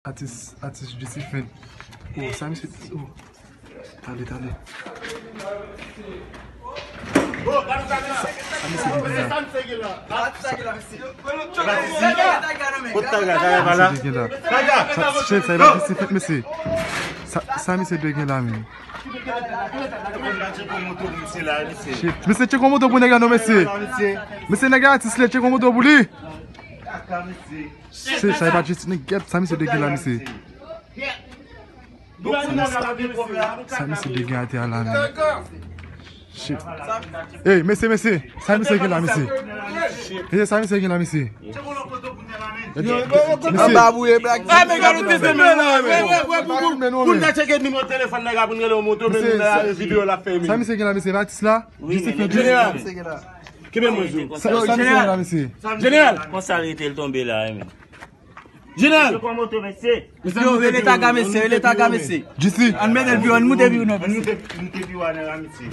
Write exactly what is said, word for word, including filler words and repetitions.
Atis, atis Justifin. Oh, sa misye, oh. Tande, tande. Sa misye gen la. Kot Taga? Taga pa la? Sa, shit, sa e pa Justifin, mesye. Sa, sa misye dwe gen la, men. Shit, mesye, tcheke yon moto pou nèg la non, mesye. Mesye, nèg la atis, li tcheke yon moto pou li. Shit, sa e pa Justifin, nèg, sa misye dwe gen la, mesye. Sa misye dwe gen atè a la, men. Shit. Ey, mesye, mesye. Sa misye gen la, mesye. Mesye, sa misye gen la, mesye. Mesye. Anba bouye blak. Ah, men gade ou te fè men la, men. Pou n ta tcheke nimewo telefòn nèg la pou n rele yon moto, men nou la videyo l ap fè men. Sa misye gen la, mesye, atis la. Justifin. Jeneral. Kenbe mwen sou. Sa misye gen la, mesye. Jeneral. Konsa l rete l tonbe la, men. Jeneral. Pran moto, mesye. Yo, rele Taga, mesye, rele Taga, mesye. Justifin. Ann mete l pi wo, ann moute pi wo non, mesye. Ann moute pi wo nan la, mesye.